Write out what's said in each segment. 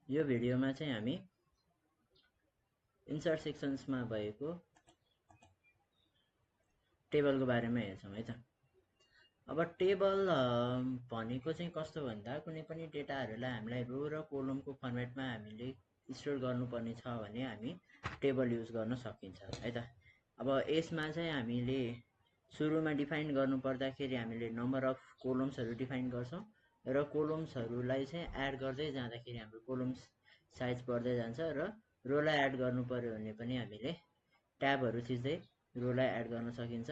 यो भिडियोमा चाहिँ हामी इन्सर्ट सेक्सन्समा भएको टेबलको बारेमा हेर्छौँ है त। अब टेबल भनेको चाहिँ कस्तो भन्दा कुनै पनि डेटाहरूलाई हामीलाई रो र कोलमको फर्मेटमा हामीले स्टोर गर्नुपर्ने छ भने हामी टेबल युज गर्न सकिन्छ है त। अब यसमा चाहिँ हामीले सुरुमा डिफाइन गर्नु पर्दाखेरि हामीले नम्बर अफ कोलम्सहरू डिफाइन गर्छौँ र कोलम्सहरूलाई चाहिँ एड गर्दै जाँदाखेरि हाम्रो कोलम्स साइज बढ्दै जान्छ र रोलाई एड गर्नु पर्यो भने पनि हामीले ट्याबहरू थिच्दै रोलाई एड गर्न सकिन्छ।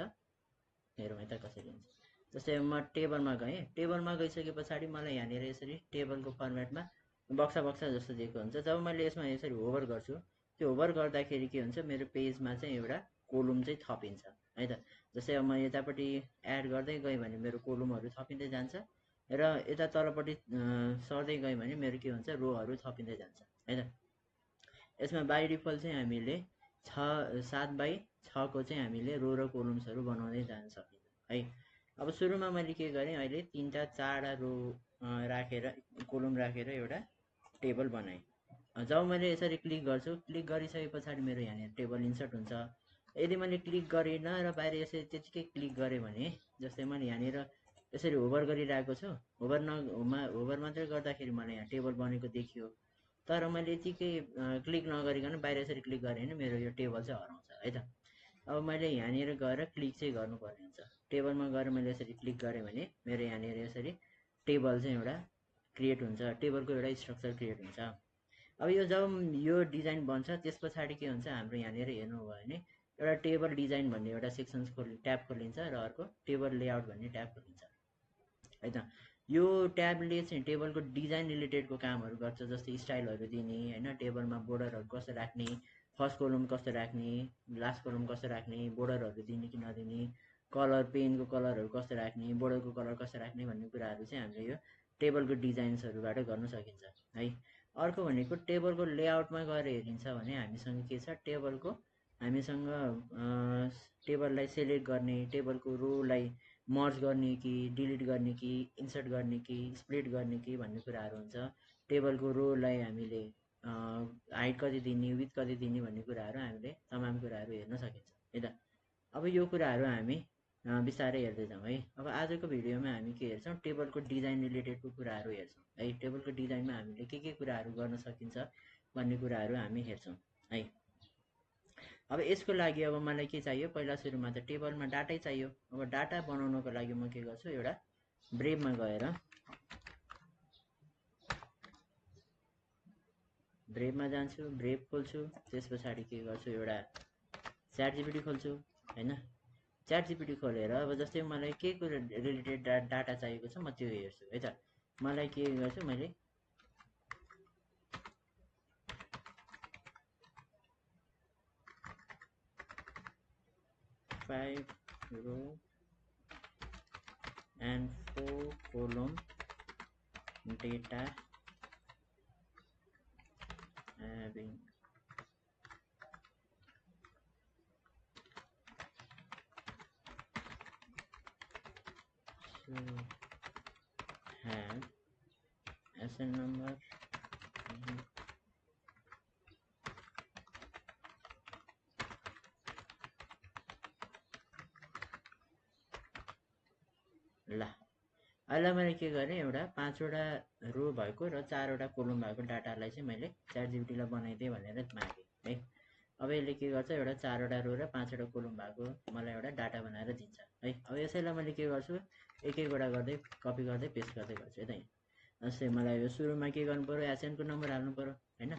हेरौँ है त कसरी हुन्छ। जस्तै म टेबलमा गएँ, टेबलमा गइसके पछाडि मलाई यहाँनिर यसरी टेबलको फर्मेटमा बक्सा बक्सा जस्तो दिएको हुन्छ। जब मैले यसमा यसरी होभर गर्छु, त्यो होभर गर्दाखेरि के हुन्छ, मेरो पेजमा चाहिँ एउटा कोलम चाहिँ थपिन्छ है त। जस्तै अब म यतापट्टि एड गर्दै गएँ भने मेरो कोलमहरू थपिँदै जान्छ र यता तलपट्टि सर्दै गएँ भने मेरो के हुन्छ, रोहरू थपिँदै जान्छ है त। यसमा बाई डिफल्ट चाहिँ हामीले 7 बाई 6 को चाहिँ हामीले रो र कोलम्सहरू बनाउँदै जान सकिन्छ है। अब सुरुमा मैले के गरेँ, अहिले 3टा 4टा रो राखेर कोलम राखेर एउटा टेबल बनाएँ। जब मैले यसरी क्लिक गर्छु, क्लिक गरिसके पछाडि मेरो यहाँनिर टेबल इन्सर्ट हुन्छ। यदि मैले क्लिक गरिनँ र बाहिर यसरी त्यतिकै क्लिक गरेँ भने, जस्तै मैले यहाँनिर यसरी होभर गरिरहेको छु, होभर मात्रै गर्दाखेरि मलाई यहाँ टेबल बनेको देखियो। तर मैले यतिकै क्लिक नगरिकन बाहिर यसरी क्लिक गरेँ भने मेरो यो टेबल चाहिँ हराउँछ है त। अब मैले यहाँनिर गएर क्लिक चाहिँ गर्नुपर्ने हुन्छ। टेबलमा गएर मैले यसरी क्लिक गरेँ भने मेरो यहाँनिर यसरी टेबल चाहिँ एउटा क्रिएट हुन्छ, टेबलको एउटा स्ट्रक्चर क्रिएट हुन्छ। अब यो जब यो डिजाइन बन्छ त्यस पछाडि के हुन्छ, हाम्रो यहाँनिर हेर्नुभयो भने एउटा टेबल डिजाइन भन्ने एउटा सेक्सन्स ट्याब खोलिन्छ र अर्को टेबल लेआउट भन्ने ट्याब खोलिन्छ है त। यो ट्याबले चाहिँ टेबलको डिजाइन रिलेटेडको कामहरू गर्छ, जस्तै स्टाइलहरू दिने होइन, टेबलमा बोर्डरहरू कस्तो राख्ने, फर्स्ट कोलम कस्तो राख्ने, लास्ट कोलम कस्तो राख्ने, बोर्डरहरू दिने कि नदिने, कलर पेनको कलरहरू कस्तो राख्ने, बोर्डरको कलर कस्तो राख्ने भन्ने कुराहरू चाहिँ हामीले यो टेबलको डिजाइन्सहरूबाट गर्न सकिन्छ है। अर्को भनेको टेबलको लेआउटमा गएर हेरिन्छ भने हामीसँग के छ, हामीसँग टेबललाई सेलेक्ट गर्ने, टेबलको रोलाई मर्ज गर्ने कि डिलिट गर्ने कि इन्सर्ट गर्ने कि स्प्लिट गर्ने कि भन्ने कुराहरू हुन्छ। टेबलको रोलाई हामीले हाइट कति दिने, विड्थ कति दिने भन्ने कुराहरू हामीले तमाम कुराहरू हेर्न सकिन्छ है त। अब यो कुराहरू हामी बिस्तारै हेर्दै जाउँ है। अब आजको भिडियोमा हामी के हेर्छौँ, टेबलको डिजाइन रिलेटेडको कुराहरू हेर्छौँ है। टेबलको डिजाइनमा हामीले के कुराहरू गर्न सकिन्छ भन्ने कुराहरू हामी हेर्छौँ है। अब यसको लागि अब मलाई के चाहियो, पहिला सुरुमा त टेबलमा डाटै चाहियो। अब डाटा बनाउनको लागि म के गर्छु, एउटा ब्रेभमा गएर ब्रेभमा जान्छु, ब्रेभ खोल्छु, त्यस पछाडि के गर्छु, एउटा च्याट जिपिटी खोल्छु होइन। च्याट जिपिटी खोलेर अब जस्तै मलाई के कुरा रिलेटेड डाटा चाहिएको छ म त्यो हेर्छु है त। मलाई के गर्छु, मैले 5 रो and 4 column data having have SN number ल। अहिले मैले के गरेँ, एउटा 5वटा रो भएको र 4वटा कोलम भएको डाटालाई चाहिँ मैले च्याट जिपिटीलाई बनाइदिएँ भनेर मागेँ है। अब यसले के गर्छ, एउटा 4वटा रो र 5वटा कोलम भएको मलाई एउटा डाटा बनाएर दिन्छ है। अब यसैलाई मैले के गर्छु, एक एकवटा गर्दै कपी गर्दै पेस्ट गर्दै गर्छु है त। जस्तै मलाई यो सुरुमा के गर्नु पऱ्यो, एसएनको नम्बर हाल्नु पऱ्यो होइन।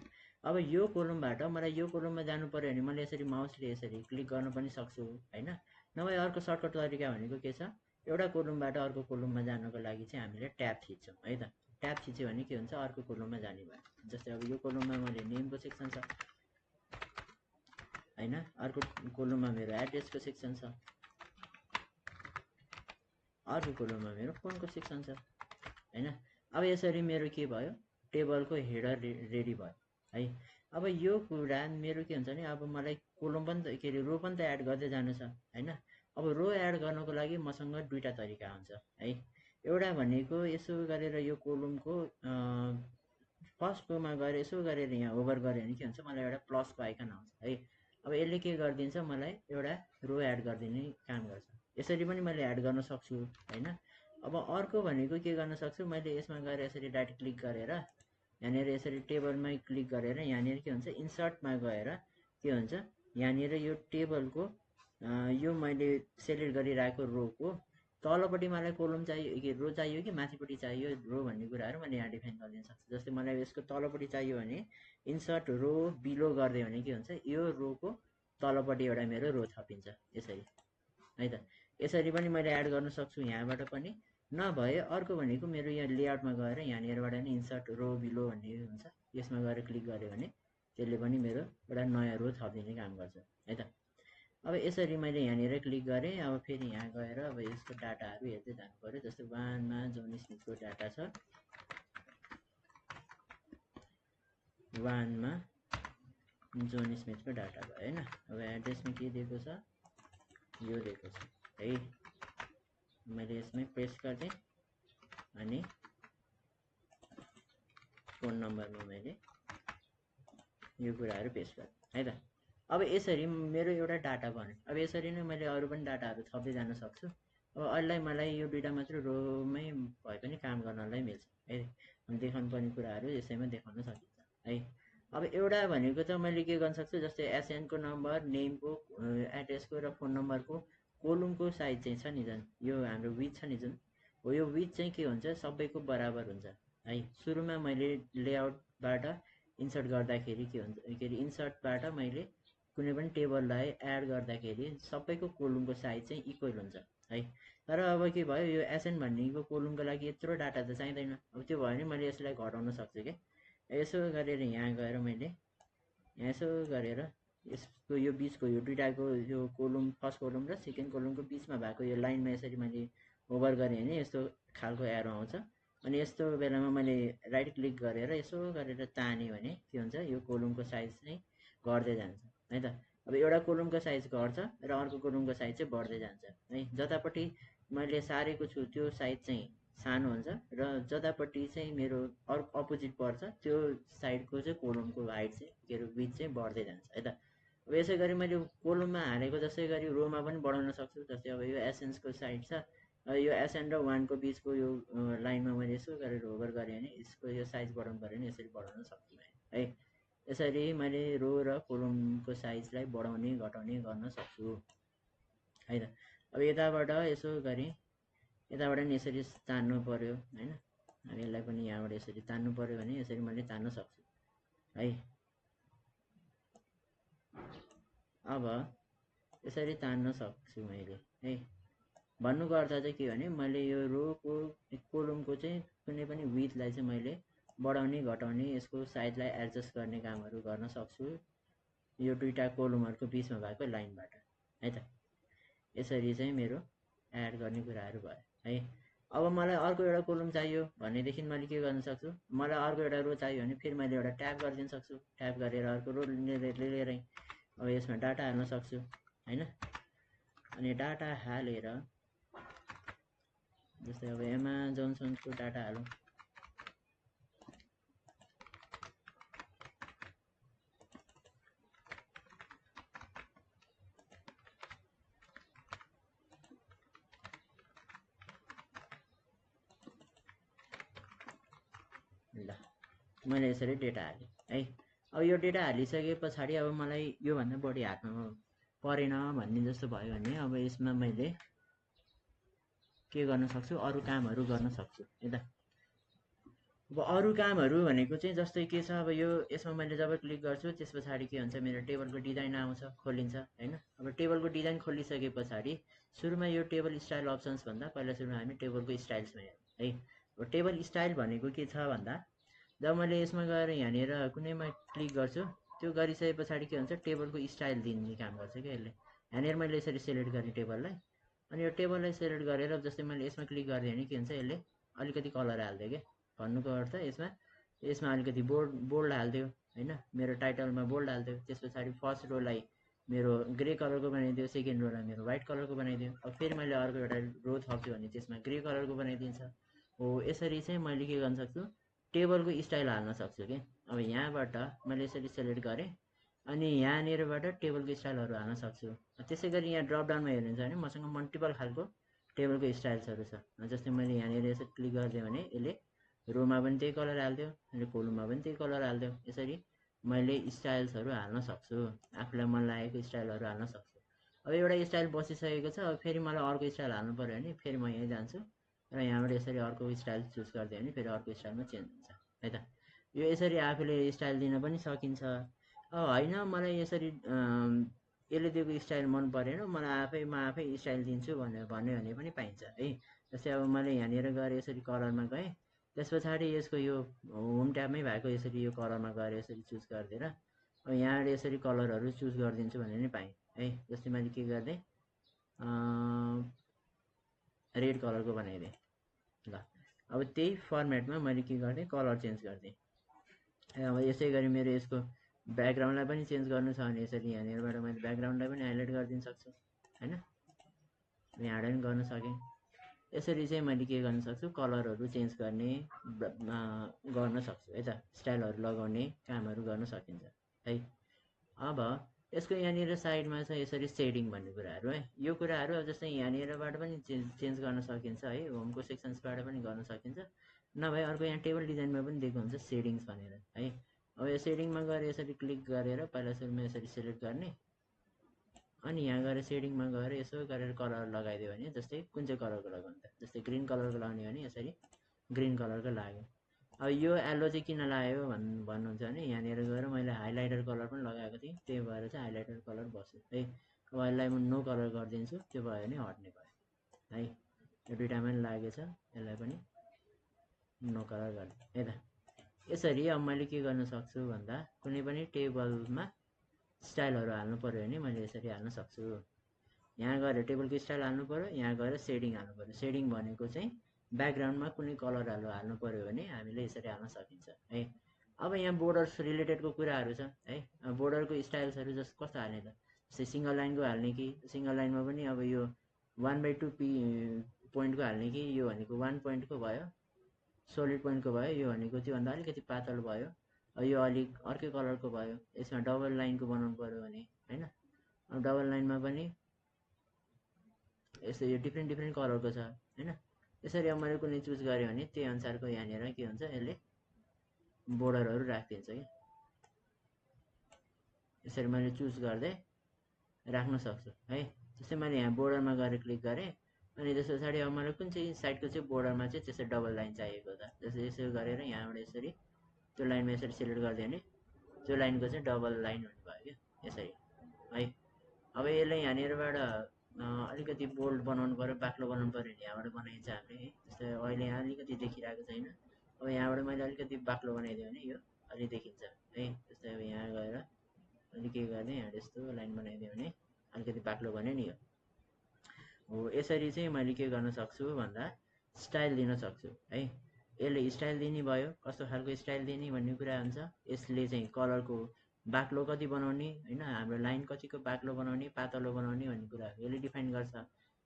अब यो कोलमबाट मलाई यो कोलममा जानु पऱ्यो भने मैले यसरी माउसले यसरी क्लिक गर्न पनि सक्छु होइन। नभए अर्को सर्टकट तरिका भनेको के छ, एउटा कोलमबाट अर्को कोलममा जानको लागि चाहिँ हामीले ट्याब थिच्छौँ है त। ट्याब थिच्यो भने के हुन्छ, अर्को कोलममा जाने भयो। जस्तै अब यो कोलममा मैले नेमको सेक्सन छ होइन, अर्को कोलममा मेरो एड्रेसको सेक्सन छ, अर्को कोलममा मेरो फोनको सेक्सन छ होइन। अब यसरी मेरो के भयो, टेबलको हेडर रेडी भयो है। अब यो कुरा मेरो के हुन्छ भने, अब मलाई कोलम पनि त के अरे रो पनि त एड गर्दै जानु छ होइन। अब रो एड गर्नको लागि मसँग दुईवटा तरिका हुन्छ है। एउटा भनेको यसो गरेर यो कोलमको फर्स्टकोमा गएर यसो गरेर यहाँ होभर गऱ्यो भने के हुन्छ मलाई एउटा प्लसको आइकन आउँछ है। अब यसले के गरिदिन्छ मलाई एउटा रो एड गरिदिने काम गर्छ। यसरी पनि मैले एड गर्न सक्छु हैन। अब अर्को भनेको के गर्न सक्छु मैले यसमा गएर यसरी राइट क्लिक गरेर यहाँनिर यसरी टेबलमै क्लिक गरेर यहाँनिर के हुन्छ इन्सर्टमा गएर के हुन्छ यहाँनिर यो टेबलको यो मैले सेलेक्ट गरिरहेको रोको तलपट्टि मलाई कोलम चाहियो कि रो चाहियो कि माथिपट्टि चाहियो रो भन्ने कुराहरू मैले यहाँ डिफाइन गरिदिन सक्छु। जस्तै मलाई यसको तलपट्टि चाहियो भने इन्सर्ट रो बिलो गरिदियो भने के हुन्छ यो रोको तलपट्टि एउटा मेरो रो थपिन्छ यसरी है त। यसरी पनि मैले एड गर्न सक्छु यहाँबाट पनि। नभए अर्को भनेको मेरो यहाँ लेआउटमा गएर यहाँनिरबाट नि इन्सर्ट रो बिलो भन्ने हुन्छ यसमा गएर क्लिक गऱ्यो भने त्यसले पनि मेरो एउटा नयाँ रो थपिदिने काम गर्छ है त। अब यसरी मैले यहाँनिर क्लिक गरेँ। अब फेरि यहाँ गएर अब यसको डाटाहरू हेर्दै जानु पऱ्यो। जस्तै 1 मा जोन स्मिथको डाटा छ, 1 मा जोन स्मिथको डाटा भयो हैन। अब एड्रेसमा के दिएको छ यो दिएको छ है। मैले यसमै प्रेस गर्दै अनि फोन नम्बरमा मैले यो कुराहरू पेस्ट गरेँ है त। अब यसरी मेरो एउटा डाटा बन्यो। अब यसरी नै मैले अरू पनि डाटाहरू थप्दै जान सक्छु। अब अहिले मलाई यो दुईटा मात्र रोमै भए पनि काम गर्नलाई मिल्छ है। देखाउनु पर्ने कुराहरू यसैमा देखाउन सकिन्छ है। अब एउटा भनेको त मैले के गर्न सक्छु जस्तै एसएनको नम्बर, नेमको, एड्रेसको र फोन नम्बरको कोलमको साइज चाहिँ छ नि जुन यो हाम्रो विथ छ नि जुन हो यो विथ चाहिँ के हुन्छ सबैको बराबर हुन्छ है। सुरुमा मैले लेआउटबाट इन्सर्ट गर्दाखेरि के हुन्छ के अरे इन्सर्टबाट मैले कुनै पनि टेबललाई एड गर्दाखेरि सबैको कोलमको साइज चाहिँ इक्वल हुन्छ है। तर अब के भयो यो एसएन भन्नेको कोलमको लागि यत्रो डाटा त चाहिँदैन। अब त्यो भयो भने मैले यसलाई घटाउन सक्छु कि यसो गरेर यहाँ गएर मैले यहाँ यसो गरेर यसको यो बिचको यो दुईटाको यो कोलम फर्स्ट कोलम र सेकेन्ड कोलमको बिचमा भएको यो लाइनमा यसरी मैले ओभर गरेँ भने यस्तो खालको एरो आउँछ। अनि यस्तो बेलामा मैले राइट क्लिक गरेर यसो गरेर तानेँ भने के हुन्छ यो कोलमको साइज चाहिँ घट्दै जान्छ है त। अब एउटा कोलमको साइज घट्छ र अर्को कोलमको साइज चाहिँ बढ्दै जान्छ है। जतापट्टि मैले सारेको छु त्यो साइज चाहिँ सानो हुन्छ र जतापट्टि चाहिँ मेरो अपोजिट पर्छ त्यो साइडको चाहिँ कोलमको हाइट चाहिँ के अरे विथ चाहिँ बढ्दै जान्छ है त। अब यसै गरी मैले कोलममा हालेको जस्तै गरी रोमा पनि बढाउन सक्छु। जस्तै अब यो एसएन्सको साइड छ, यो एसएन र 1 को बिचको यो लाइनमा मैले यसो गरेर होभर गरेँ भने यसको यो साइज बढाउनु पऱ्यो भने यसरी बढाउन सक्छु है। यसरी मैले रो र कोलमको साइजलाई बढाउने घटाउने गर्न सक्छु है त। अब यताबाट यसो गरेँ यताबाट नि यसरी तान्नु पर्यो हैन। अब यसलाई पनि यहाँबाट यसरी तान्नु पर्यो भने यसरी मैले तान्न सक्छु है। अब यसरी तान्न सक्छु मैले है। भन्नुको अर्थ चाहिँ के भने मैले यो रोको कोलमको चाहिँ कुनै पनि विथलाई चाहिँ मैले बढाउने घटाउने यसको साइजलाई एडजस्ट गर्ने कामहरू गर्न सक्छु यो दुईटा कोलमहरूको बिचमा भएको लाइनबाट है त। यसरी चाहिँ मेरो एड गर्ने कुराहरू भयो है। अब मलाई अर्को एउटा कोलम चाहियो भनेदेखि मैले के गर्न सक्छु मलाई अर्को एउटा रो चाहियो भने फेरि मैले एउटा ट्याब गरिदिन सक्छु। ट्याब गरेर अर्को रो लिएर अब यसमा डाटा हाल्न सक्छु हैन। अनि डाटा हालेर जस्तै अब एमा जोन्सनको डाटा हालौँ। ल मैले यसरी डेटा हालेँ है। अब यो डेटा हालिसके पछाडि अब मलाई योभन्दा बढी हातमा परेन भन्ने जस्तो भयो भने अब यसमा मैले के गर्न सक्छु अरू कामहरू गर्न सक्छु है त। अब अरू कामहरू भनेको चाहिँ जस्तै के छ अब यो यसमा मैले जब क्लिक गर्छु त्यस पछाडि के हुन्छ मेरो टेबलको डिजाइन आउँछ खोलिन्छ हैन। अब टेबलको डिजाइन खोलिसके पछाडि सुरुमा यो टेबल स्टाइल अप्सन्स भन्दा पहिला सुरुमा हामी टेबलको स्टाइल्समा हेरौँ है। अब टेबल स्टाइल भनेको के छ भन्दा जब मैले यसमा गएर यहाँनिर कुनैमा क्लिक गर्छु त्यो गरिसके पछाडि के हुन्छ टेबलको स्टाइल दिने काम गर्छ क्या यसले। यहाँनिर मैले यसरी सेलेक्ट गरेँ टेबललाई अनि यो टेबललाई सेलेक्ट गरेर जस्तै मैले यसमा क्लिक गरिदिएँ भने के हुन्छ यसले अलिकति कलर हाल्दियो क्या। भन्नुको अर्थ यसमा अलिकति बोल्ड हाल्दियो हैन। मेरो टाइटलमा बोल्ड हाल्दियो। त्यस पछाडि फर्स्ट रोलाई मेरो ग्रे कलरको बनाइदियो, सेकेन्ड रोलाई मेरो व्हाइट कलरको बनाइदियो। अब फेरि मैले अर्को एउटा रो थप्छु भने त्यसमा ग्रे कलरको बनाइदिन्छ। हो यसरी चाहिँ मैले के गर्न सक्छु टेबलको स्टाइल हाल्न सक्छु कि। अब यहाँबाट मैले यसरी सेलेक्ट गरेँ अनि यहाँनिरबाट टेबलको स्टाइलहरू हाल्न सक्छु। त्यसै गरी यहाँ ड्रप डाउनमा हेर्नुहुन्छ भने मसँग मल्टिपल खालको टेबलको स्टाइल्सहरू छ। जस्तै मैले यहाँनिर यसरी क्लिक गरिदिएँ भने यसले रोमा पनि त्यही कलर हालिदियो, अनि कोलममा पनि त्यही कलर हालिदियो। यसरी मैले स्टाइल्सहरू हाल्न सक्छु, आफूलाई मन लागेको स्टाइलहरू हाल्न सक्छु। अब एउटा स्टाइल बसिसकेको छ, अब फेरि मलाई अर्को स्टाइल हाल्नु पऱ्यो भने फेरि म यहीँ जान्छु र यहाँबाट यसरी अर्को स्टाइल चुज गरिदियो भने फेरि अर्को स्टाइलमा चेन्ज हुन्छ है त। यो यसरी आफूले स्टाइल दिन पनि सकिन्छ। होइन मलाई यसरी यसले दिएको स्टाइल मन परेन, मलाई म आफै स्टाइल दिन्छु भन्यो भने पनि पाइन्छ है। जस्तै अब मैले यहाँनिर गएर यसरी कलरमा गएँ, त्यस पछाडि यसको यो होम ट्याबमै भएको यसरी यो कलरमा गएर यसरी चुज गरिदिएर अब यहाँबाट यसरी कलरहरू चुज गरिदिन्छु भने नि पाएँ है। जस्तै मैले के गरिदिएँ, रेड कलरको बनाइदिएँ। ल अब त्यही फर्मेटमा मैले के गरिदिएँ, कलर चेन्ज गरिदिएँ। अब यसै गरी मेरो यसको ब्याकग्राउन्डलाई पनि चेन्ज गर्नु छ भने यसरी यहाँनिरबाट मैले ब्याकग्राउन्डलाई पनि हाइलाइट गरिदिन सक्छु होइन, यहाँबाट पनि गर्न सकेँ। यसरी चाहिँ मैले के गर्न सक्छु, कलरहरू चेन्ज गर्न सक्छु है त, स्टाइलहरू लगाउने कामहरू गर्न सकिन्छ है। अब यसको यहाँनिर साइडमा छ यसरी सेडिङ भन्ने कुराहरू है। यो कुराहरू अब जस्तै यहाँनिरबाट पनि चेन्ज गर्न सकिन्छ है, होमको सेक्सन्सबाट पनि गर्न सकिन्छ, नभए अर्को यहाँ टेबल डिजाइनमा पनि दिएको हुन्छ सेडिङ्स भनेर है। अब यो सेडिङमा गएर यसरी क्लिक गरेर पहिला सुरुमा यसरी सेलेक्ट गर्ने अनि यहाँ गएर सेडिङमा गएर यसो गरेर कलर लगाइदियो भने जस्तै कुन चाहिँ कलरको लगाउनु त, जस्तै ग्रिन कलरको लगाउने भने यसरी ग्रिन कलरको लाग्यो। अब यो एलो चाहिँ किन लाग्यो भन्नुहुन्छ भने यहाँनिर गएर मैले हाइलाइटर कलर पनि लगाएको थिएँ, त्यही भएर चाहिँ हाइलाइटर कलर बस्यो है। अब यसलाई म नो कलर गरिदिन्छु, त्यो भयो भने हट्ने भयो है। यो दुइटामा पनि लागेछ, यसलाई पनि नो कलर गर्ने है त। यसरी अब मैले के गर्न सक्छु भन्दा कुनै पनि टेबलमा स्टाइलहरू हाल्नु पऱ्यो भने मैले यसरी हाल्न सक्छु। यहाँ गएर टेबलको स्टाइल हाल्नु पऱ्यो, यहाँ गएर सेडिङ हाल्नु पऱ्यो। सेडिङ भनेको चाहिँ ब्याकग्राउन्डमा कुनै कलरहरू हाल्नु पऱ्यो भने हामीले यसरी हाल्न सकिन्छ है। अब यहाँ बोर्डर्स रिलेटेडको कुराहरू छ है। बोर्डरको स्टाइल्सहरू जस्तो कस्तो हाल्ने त, जस्तै सिङ्गल लाइनको हाल्ने कि, सिङ्गल लाइनमा पनि अब यो 1/2 पोइन्टको हाल्ने कि, यो भनेको 1 पोइन्टको भयो, सोलिड पोइन्टको भयो, यो भनेको त्योभन्दा अलिकति पातलो भयो, यो अलिक अर्कै कलरको भयो। यसमा डबल लाइनको बनाउनु पऱ्यो भने होइन, अब डबल लाइनमा पनि यस्तो यो डिफ्रेन्ट कलरको छ होइन। यसरी अब मैले कुनै चुज गरेँ भने त्यही अनुसारको यहाँनिर के हुन्छ, यसले बोर्डरहरू राखिदिन्छ कि। यसरी मैले चुज गर्दै राख्न सक्छु है। जस्तै मैले यहाँ बोर्डरमा गएर क्लिक गरेँ अनि त्यस पछाडि अब मलाई कुन चाहिँ साइडको चाहिँ बोर्डरमा चाहिँ त्यसरी डबल लाइन चाहिएको त, जस्तै यसो गरेर यहाँबाट यसरी त्यो लाइनमा यसरी सेलेक्ट गरिदियो भने त्यो लाइनको चाहिँ डबल लाइन हुने भयो क्या यसरी है। अब यसलाई यहाँनिरबाट अलिकति बोल्ड बनाउनु पऱ्यो, बाक्लो बनाउनु पऱ्यो भने यहाँबाट बनाइन्छ हामीले है। जस्तै अहिले यहाँ अलिकति देखिरहेको छैन, अब यहाँबाट मैले अलिकति बाक्लो बनाइदियो भने यो अलि देखिन्छ है। जस्तै अब यहाँ गएर अनि के गर्ने, यहाँ यस्तो लाइन बनाइदियो भने अलिकति बाक्लो बन्यो नि यो हो। यसरी चाहिँ मैले के गर्न सक्छु भन्दा स्टाइल दिन सक्छु है। यसले स्टाइल दिने भयो, कस्तो खालको स्टाइल दिने भन्ने कुरा हुन्छ। यसले चाहिँ कलरको बाक्लो कति बनाउने होइन, हाम्रो लाइन कतिको बाक्लो बनाउने पातलो बनाउने भन्ने कुराहरू यसले डिफाइन गर्छ।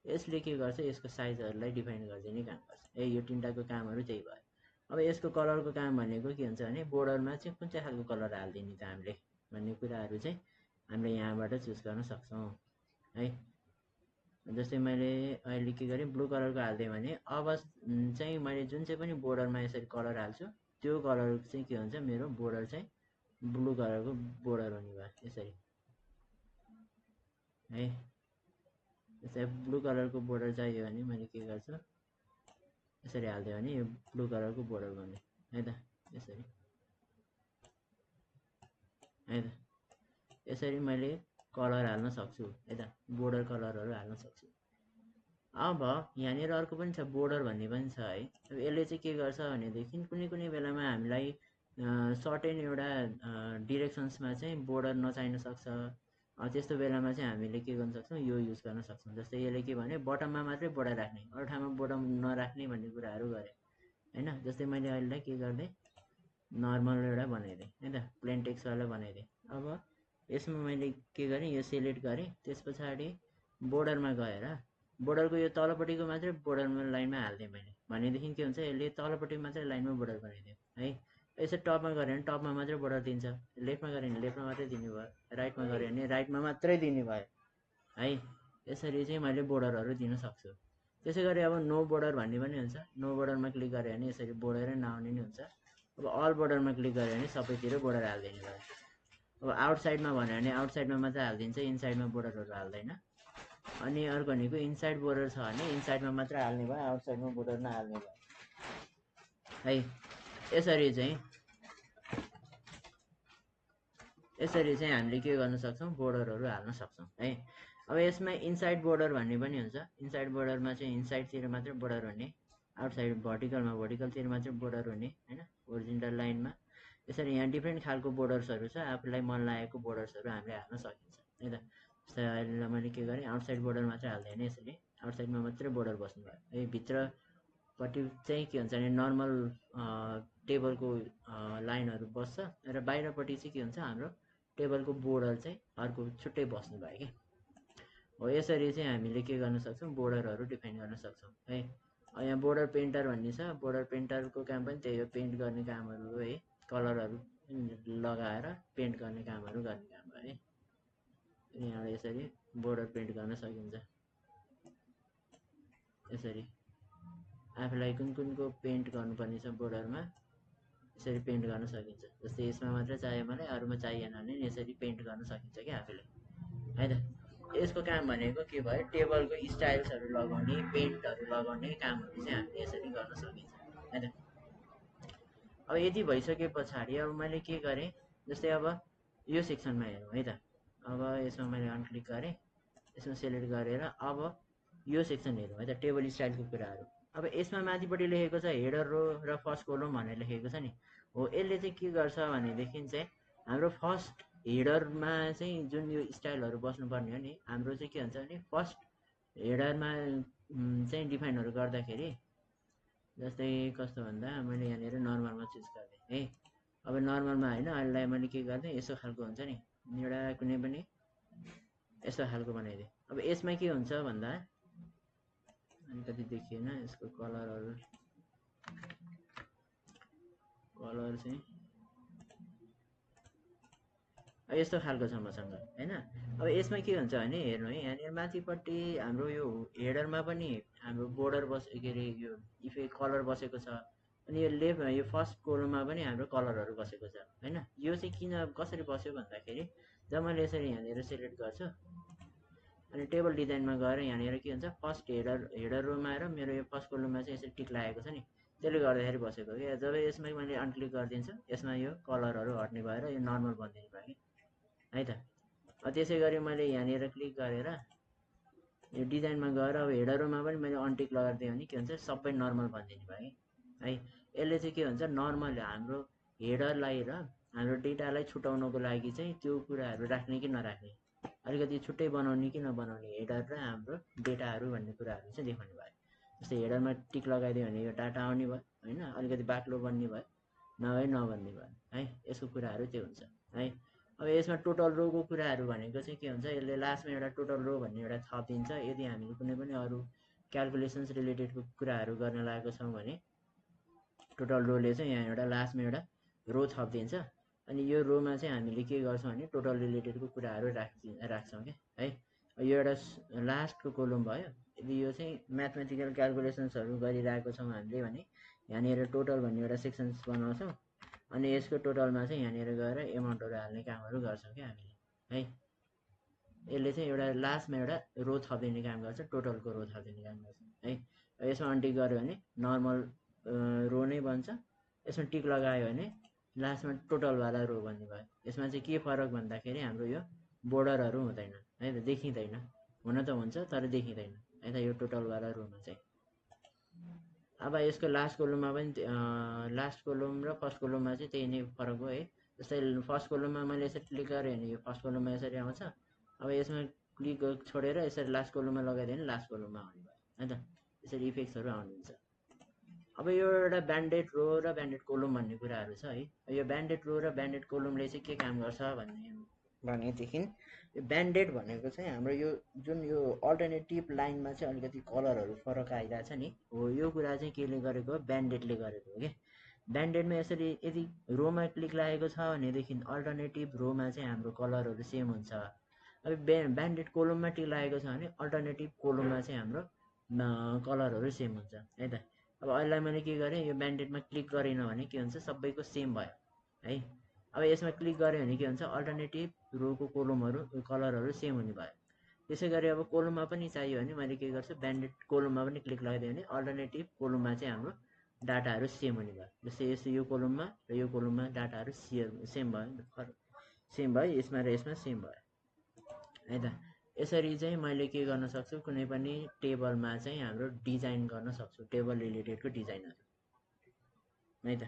यसले के गर्छ, यसको साइजहरूलाई डिफाइन गरिदिने काम गर्छ है। यो तिनवटाको कामहरू त्यही भयो। अब यसको कलरको काम भनेको के हुन्छ भने बोर्डरमा चाहिँ कुन चाहिँ खालको कलर हालिदिने त हामीले भन्ने कुराहरू चाहिँ हामीले यहाँबाट चुज गर्न सक्छौँ है। जस्तै मैले अहिले के गरेँ, ब्लू कलरको हालिदिएँ भने अब चाहिँ मैले जुन चाहिँ पनि बोर्डरमा यसरी कलर हाल्छु त्यो कलर चाहिँ के हुन्छ, मेरो बोर्डर चाहिँ ब्लू कलरको बोर्डर हुने भयो यसरी है। जस्तै ब्लू कलरको बोर्डर चाहियो भने मैले के गर्छु, यसरी हालिदियो भने यो ब्लू कलरको बोर्डर बन्यो है त। यसरी है त, यसरी मैले कलर हाल्न सक्छु है त, बोर्डर कलरहरू हाल्न सक्छु। अब यहाँनिर अर्को पनि छ, बोर्डर भन्ने पनि छ है। अब यसले चाहिँ के गर्छ भनेदेखि कुनै बेलामा हामीलाई सर्टेन एउटा डिरेक्सन्समा चाहिँ बोर्डर नचाहिन सक्छ। त्यस्तो बेलामा चाहिँ हामीले के गर्न सक्छौँ, यो युज गर्न सक्छौँ। जस्तै यसले के भने बटममा मात्रै बोर्डर राख्ने, अरू ठाउँमा बोर्डर नराख्ने भन्ने कुराहरू गरेँ होइन। जस्तै मैले अहिलेलाई के गरिदिएँ, नर्मल एउटा बनाइदिएँ है त, प्लेन टेक्स्टवाला बनाइदिएँ। अब यसमा मैले के गरेँ, यो सेलेक्ट गरेँ, त्यस पछाडि बोर्डरमा गएर बोर्डरको यो तलपट्टिको मात्रै बोर्डरमा लाइनमा हालिदिएँ मैले भनेदेखि के हुन्छ यसले तलपट्टि मात्रै लाइनमा बोर्डर बनाइदियो है। यसो टपमा गऱ्यो भने टपमा मात्रै बोर्डर दिन्छ, लेफ्टमा गऱ्यो भने लेफ्टमा मात्रै दिने भयो, राइटमा गऱ्यो भने राइटमा मात्रै दिने भयो है। यसरी चाहिँ मैले बोर्डरहरू दिन सक्छु। त्यसै गरी अब नो बोर्डर भन्ने पनि हुन्छ। नो बोर्डरमा क्लिक गऱ्यो भने यसरी बोर्डरै नआउने नि हुन्छ। अब अल बोर्डरमा क्लिक गऱ्यो भने सबैतिर बोर्डर हालिदिने भयो। अब आउटसाइडमा भन्यो भने आउटसाइडमा मात्रै हालिदिन्छ, इनसाइडमा बोर्डरहरू हाल्दैन। अनि अर्को भनेको इनसाइड बोर्डर छ भने इनसाइडमा मात्रै हाल्ने भयो, आउटसाइडमा बोर्डर नहाल्ने भयो है। यसरी चाहिँ हामीले के गर्न सक्छौँ, बोर्डरहरू हाल्न सक्छौँ है। अब यसमा इनसाइड बोर्डर भन्ने पनि हुन्छ। इनसाइड बोर्डरमा चाहिँ इनसाइडतिर मात्रै बोर्डर हुने, आउटसाइड भर्टिकलमा भर्टिकलतिर मात्रै बोर्डर हुने होइन, ओरिजिनल लाइनमा। यसरी यहाँ डिफ्रेन्ट खालको बोर्डर्सहरू छ। आफूलाई मन लागेको बोर्डर्सहरू हामीले हाल्न सकिन्छ है त। जस्तै अहिले मैले के गरेँ, आउटसाइड बोर्डर मात्रै हाल्दैन, यसरी आउटसाइडमा मात्रै बोर्डर बस्नु भयो है। भित्रपट्टि चाहिँ के हुन्छ भने नर्मल टेबलको लाइनहरू बस्छ र बाहिरपट्टि चाहिँ के हुन्छ, हाम्रो टेबलको बोर्डर चाहिँ अर्को छुट्टै बस्नु भयो कि हो। यसरी चाहिँ हामीले के गर्न सक्छौँ, बोर्डरहरू डिफाइन गर्न सक्छौँ है। यहाँ बोर्डर पेन्टर भन्ने छ। बोर्डर पेन्टरको काम पनि त्यही हो, पेन्ट गर्ने कामहरू हो है। कलरहरू लगाएर पेन्ट गर्ने कामहरू गर्ने काम हो है। यहाँबाट यसरी बोर्डर पेन्ट गर्न सकिन्छ। यसरी आफूलाई कुन कुनको पेन्ट गर्नुपर्ने छ बोर्डरमा, यसरी पेन्ट गर्न सकिन्छ। जस्तै यसमा मात्रै चाहियो मलाई, अरूमा चाहिएन भने यसरी पेन्ट गर्न सकिन्छ क्या आफूले है त। यसको काम भनेको के भयो, टेबलको स्टाइल्सहरू लगाउने, पेन्टहरू लगाउने कामहरू चाहिँ हामीले यसरी गर्न सकिन्छ है त। अब यति भइसके पछाडि अब मैले के गरेँ, जस्तै अब यो सेक्सनमा हेरौँ है त। अब यसमा मैले अनक्लिक गरेँ, यसमा सेलेक्ट गरेर अब यो सेक्सन हेरौँ है त, टेबल स्टाइलको कुराहरू। अब यसमा माथिपट्टि लेखेको छ हेडर रो र फर्स्ट कोलम भनेर लेखेको छ नि हो। यसले चाहिँ के गर्छ भनेदेखि चाहिँ हाम्रो फर्स्ट हेडरमा चाहिँ जुन यो स्टाइलहरू बस्नुपर्ने हो नि, हाम्रो चाहिँ के हुन्छ भने फर्स्ट हेडरमा चाहिँ डिफाइनहरू गर्दाखेरि, जस्तै कस्तो भन्दा मैले यहाँनिर नर्मलमा चुज गरेँ है। अब नर्मलमा होइन, अहिले मैले के गर्दै यस्तो खालको हुन्छ नि, एउटा कुनै पनि यस्तो खालको बनाइदिएँ। अब यसमा के हुन्छ भन्दा अलिकति देखिएन यसको कलरहरू, कलर चाहिँ यस्तो खालको छ मसँग होइन। अब यसमा के हुन्छ भने हेर्नु है, यहाँनिर माथिपट्टि हाम्रो यो हेडरमा पनि हाम्रो बोर्डर के अरे यो इफेक्ट कलर बसेको छ। अनि यो लेफ्ट यो फर्स्ट कोलममा पनि हाम्रो कलरहरू बसेको छ होइन। यो चाहिँ किन कसरी बस्यो भन्दाखेरि, जब मैले यसरी यहाँनिर सेलेक्ट गर्छु अनि टेबल डिजाइनमा गएर यहाँनिर के हुन्छ, फर्स्ट हेडर रोमा आएर मेरो यो फर्स्ट कोलममा चाहिँ यसरी टिक लागेको छ नि, त्यसले गर्दाखेरि बसेको क्या। जब यसमा मैले अनक्लिक गरिदिन्छु, यसमा यो कलरहरू हट्ने भएर यो नर्मल बनिदिने भयो कि है त। त्यसै गरी मैले यहाँनिर क्लिक गरेर यो डिजाइनमा गएर अब हेडरमा पनि मैले अनटिक लगाइदिएँ भने के हुन्छ, सबै नर्मल भनिदिने भयो है। यसले चाहिँ के हुन्छ, नर्मल हाम्रो हेडरलाई र हाम्रो डेटालाई छुटाउनको लागि चाहिँ त्यो कुराहरू राख्ने कि नराख्ने, अलिकति छुट्टै बनाउने कि नबनाउने, हेडर र हाम्रो डेटाहरू भन्ने कुराहरू चाहिँ देखाउने भयो। जस्तै हेडरमा टिक लगाइदियो भने यो डाटा आउने भयो होइन, अलिकति बाक्लो बन्ने भयो, नभए नबन्ने भयो है। यसको कुराहरू त्यो हुन्छ है। अब यसमा टोटल रोको कुराहरू भनेको चाहिँ के हुन्छ, यसले लास्टमा एउटा टोटल रो भन्ने एउटा थपिदिन्छ। यदि हामीले कुनै पनि अरू क्यालकुलेसन्स रिलेटेडको कुराहरू गर्न लागेको छौँ भने टोटल रोले चाहिँ यहाँ एउटा लास्टमा एउटा रो थपिदिन्छ। अनि यो रोमा चाहिँ हामीले के गर्छौँ भने टोटल रिलेटेडको कुराहरू राख्छौँ क्या है। यो एउटा लास्टको कोलम भयो। यदि यो चाहिँ म्याथमेटिकल क्यालकुलेसन्सहरू गरिरहेको छौँ हामीले भने यहाँनिर टोटल भन्ने एउटा सेक्सन्स बनाउँछौँ। अनि यसको टोटलमा चाहिँ यहाँनिर गएर एमाउन्टहरू हाल्ने कामहरू गर्छौँ क्या हामीले है। यसले चाहिँ एउटा लास्टमा एउटा रो थपिदिने काम गर्छ, टोटलको रो थपिदिने काम गर्छ है। यसमा अनटिक गऱ्यो भने नर्मल रो नै बन्छ, यसमा टिक लगायो भने लास्टमा टोटलवाला रो भन्ने भयो। यसमा चाहिँ के फरक भन्दाखेरि हाम्रो यो बोर्डरहरू हुँदैन है त, देखिँदैन। हुन त हुन्छ तर देखिँदैन है त यो टोटलवाला रोमा चाहिँ। अब यसको लास्ट कोलममा पनि लास्ट कोलम र फर्स्ट कोलममा चाहिँ त्यही नै फरक हो है। जस्तै फर्स्ट कोलममा मैले यसरी क्लिक गरेँ भने यो फर्स्ट कोलममा यसरी आउँछ। अब यसमा क्लिक छोडेर यसरी लास्ट कोलममा लगाइदियो भने लास्ट कोलममा आउने भयो है त। यसरी इफेक्ट्सहरू आउनुहुन्छ। अब यो एउटा ब्यान्डेड रो र ब्यान्डेड कोलम भन्ने कुराहरू छ है। यो ब्यान्डेड रो र ब्यान्डेड कोलमले चाहिँ के काम गर्छ भन्ने भनेदेखि ब्यान्डेड भनेको चाहिँ हाम्रो यो जुन यो अल्टरनेटिभ लाइनमा चाहिँ अलिकति कलरहरू फरक आइरहेछ नि हो, यो कुरा चाहिँ केले गरेको हो, ब्यान्डेडले गरेको हो कि ब्यान्डेडमा यसरी यदि रोमा क्लिक लागेको छ भनेदेखि अल्टरनेटिभ रोमा चाहिँ हाम्रो कलरहरू सेम हुन्छ। अब ब्यान्डेड कोलममा टिक लागेको छ भने अल्टरनेटिभ कोलममा चाहिँ हाम्रो कलरहरू सेम हुन्छ है त। अब अहिले मैले के गरेँ, यो ब्यान्डेडमा क्लिक गरेन भने के हुन्छ, सबैको सेम भयो है। अब यसमा क्लिक गऱ्यो भने के हुन्छ, अल्टरनेटिभ रोको कोलमहरू कलरहरू सेम हुने भयो। त्यसै गरी अब कोलममा पनि चाहियो भने मैले के गर्छु, ब्यान्डेड कोलममा पनि क्लिक लगाइदियो भने अल्टरनेटिभ कोलममा चाहिँ हाम्रो डाटाहरू सेम हुने भयो। जस्तै यस्तो यो कोलममा र यो कोलममा डाटाहरू सेम भयो, सेम भयो, यसमा र यसमा सेम भयो है त। यसरी चाहिँ मैले के गर्न सक्छु, कुनै पनि टेबलमा चाहिँ हाम्रो डिजाइन गर्न सक्छु, टेबल रिलेटेडको डिजाइनहरू है त।